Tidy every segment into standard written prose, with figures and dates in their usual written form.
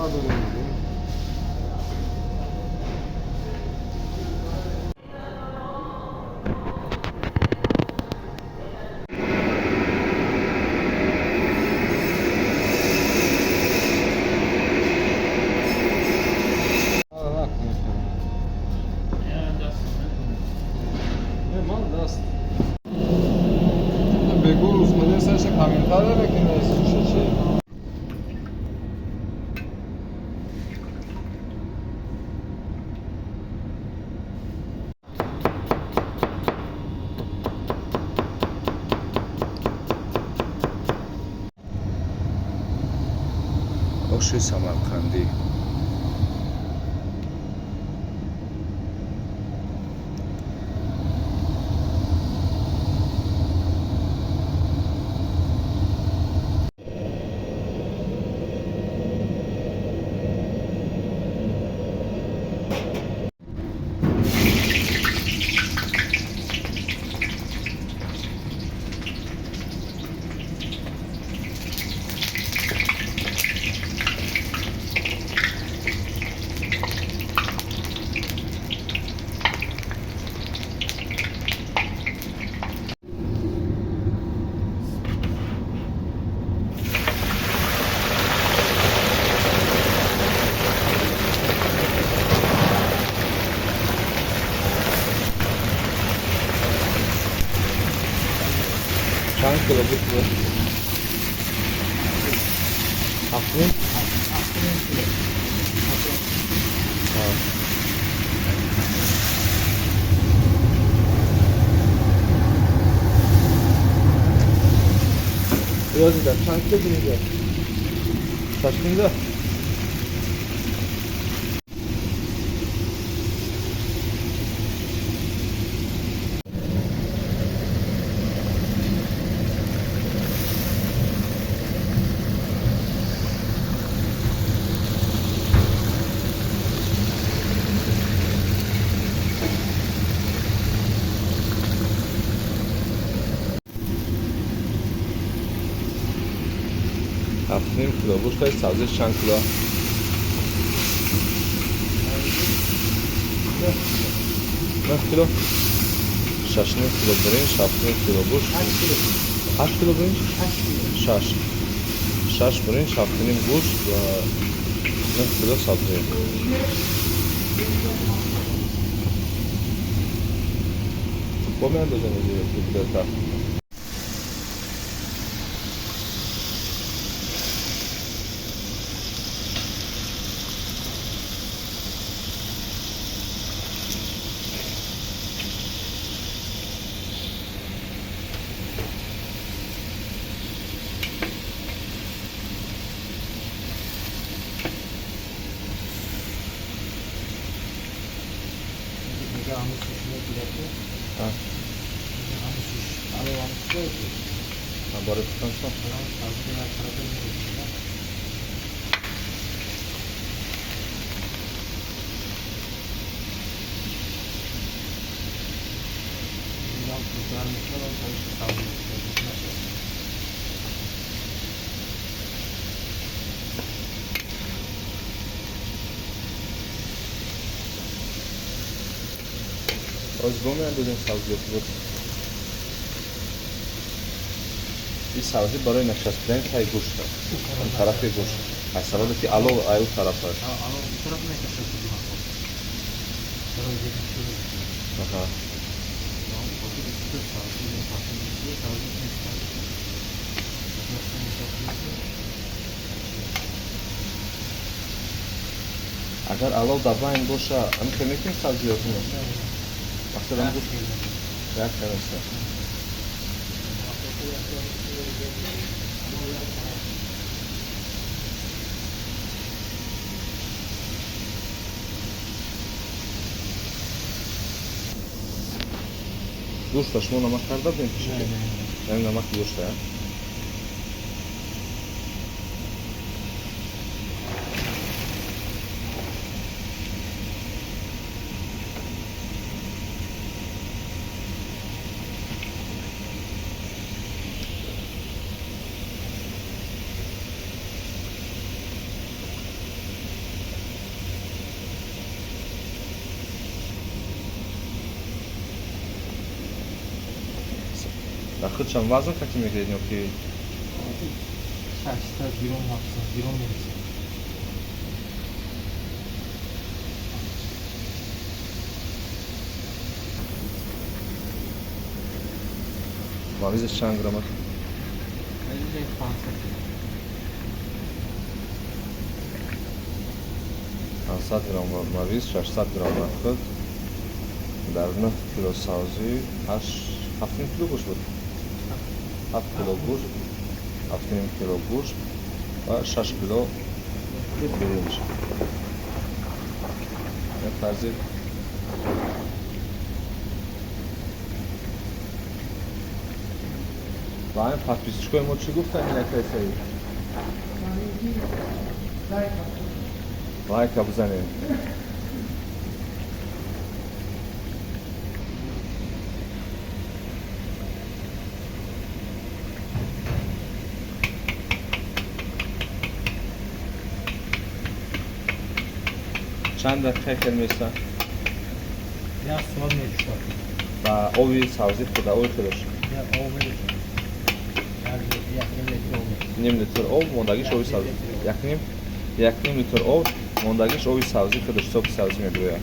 Надорем. Оши самарқандӣ. Чанд кило буд? Ҳафтним? Ёзида чанд кило биринҷа? Шашнимда? Ҳафтним кило гӯшт, сабзиш чанд кило? 9 кило. 6,5 кило биринҷ, 7,5 кило гӯшт. 8 кило биринҷ, шаш шаш биринҷ, 7,5 гӯшт ва 9 кило сабзӣ. Бо меандозем дертар. Барои пухтаншон. Оз бо меандозем сабзиёти буд. Ин сабзӣ барои начаспидани таи гӯшт аст, он тарафи гӯшт, аз сабабе ки алов аю тараф аст. Аҳа. Агар алов дар байн боша, ҳамин хел мекунем сабзиётино, мақсад ҳам гӯшт як хел аст. Гӯшта шумо намак карда будем пешаки? Яъне намаки гӯшта. Дар худшам вазн кати мегиред ё ки 600 грамм, 700 грамм мерасад. Мавизаш чанд грамм аст? Мавизаш 500 грамм. 500 грамм мавиз, 600 грамм нахӯд. Дар 9 кило савзӣ, 7 кило гӯшт буд. 7 кило гӯшт, 7,5 кило гӯшт ва 6 кило биринҷ. Як тарзи ва ҳамин подписчикои мо чӣ гуфтанд, ин акай Саид? Лайка бизанед. Чанд дақиқа хел меистад? Як соат меҷӯшад. Ба оби савзӣ худа, оби худаш? Як об меҷӯшад. Як ним литр об меҷӯшад. Ним литр об, мондагиш оби савзӣ. Як ним литр об, мондагиш оби савзӣ худаш, соки савзӣ мебирояд.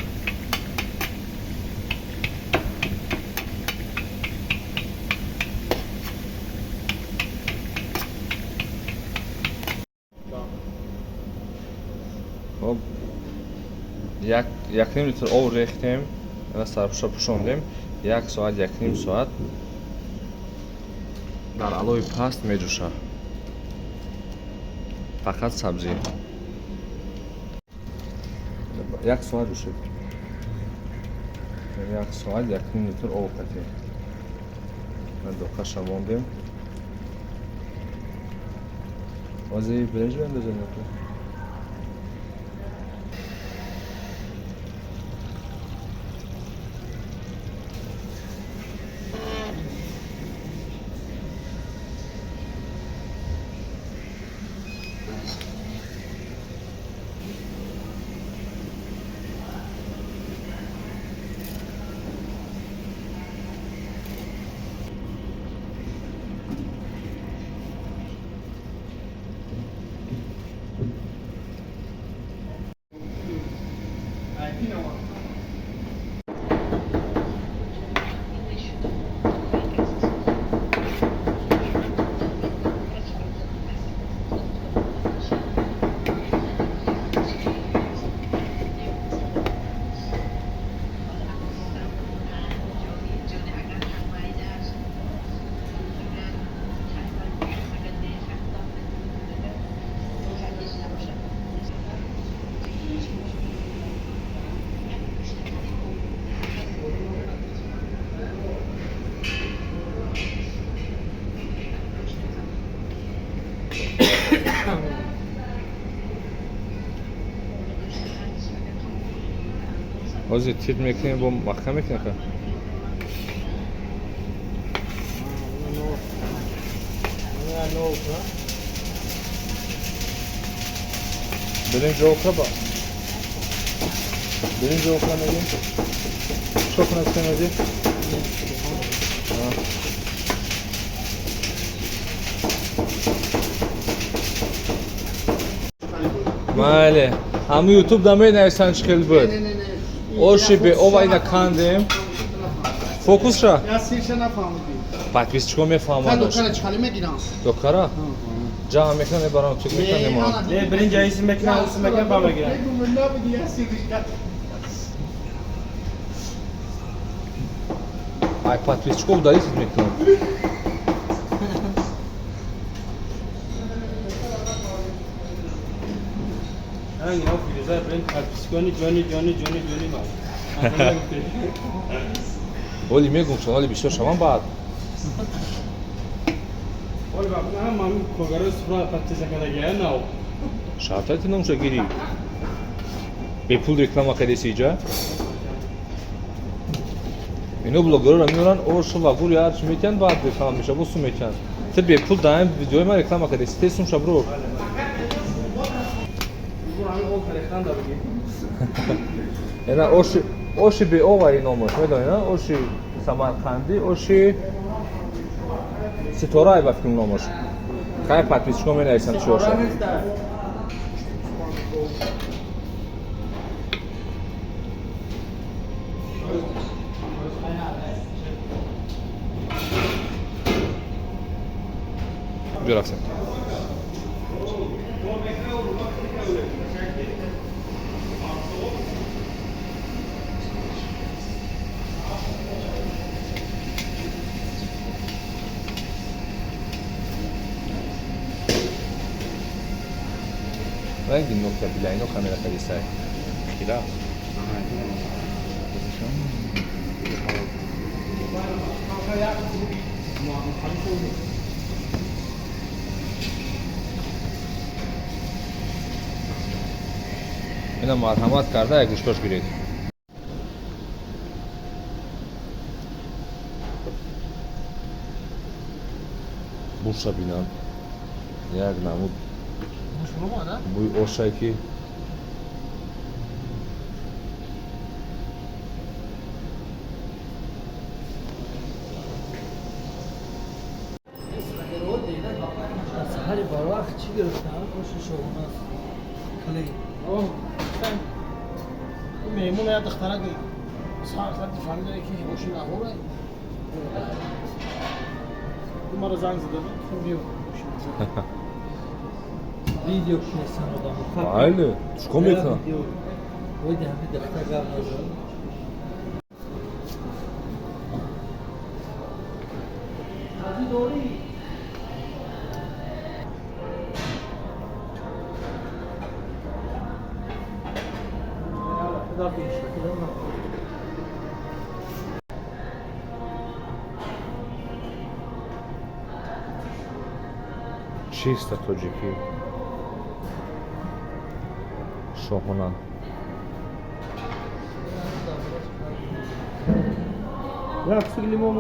Хоб, як ним литр об рехтем, сарпӯша пӯшондем, як соат, як ним соат дар алови паст меҷӯшад. Фақат сабзӣ. Як соат ҷӯшид. Як соат, як ним литр об қатем. Доқаша мондем. Ҳозир биринҷ меандозем ё ки? Ҳозир тит мекунем, бо маҳкам мекунем ха? Биринҷ охра ба. Биринҷ охра мегем. Чӣ кунад сен ҳозир? Майли. Ҳаму ютуб да менависанд чӣ хел буд. Оши бе ова ина кандем. Фокус ша? Я сирша нафаҳмидӣ. Подписчико мефаҳманд. Докара чӣ хали мегирам? Докара? Ҷамъ мекунам, мебарам, чек мекунам, мемонам. Не, биринҷ аиси мекунам, уси мекунам, ба мегирам. Набуди, я сирша. Ай, подписчико удалить мекунам. Ин Фирӯза биринҷ подписчикони ҷони ҷони ҷони ҷони ман. Оли мегум, чун оли бисёр шавам баъд. Оли баъд ҳам ҳамин коргарои сура подписа кардаги, нав. Шартати номша гирӣ. Бепул реклама кардеси иҷа? Ино блогерора меоранд, ошу ва гури ҳарчи метиҳанд, баъд реклама мешавад, бо сум метиҳанд. Ту бепул даем видеои ман реклама кардеси, тез сум ша бро. Ина оши, оши беова и номаш, медонӣ, на? Оши самарқандӣ, оши Ситора ай ба фикрм номаш. Хай, подписчико менависам чӣ бошад. Куҷо рафтем? Ранги Nokia била, ино камера кадисай. Хира. Ина марҳамат карда як гӯштош гиред. Буша бинам. Як намуд бӯи ошае ки Саҳари барвақт чӣ гирифтам? Оши шоҳона. Клей. Меҳмон я духтарак сар сар фаҳмида ки оши наҳора. Маро занг зада буд, биё. Видео кунесан одамо. Майли, чикор мекунам? Войди ҳами духтар гап назад. Чисто тоҷикӣ. Шоҳона. Як кусок лимон.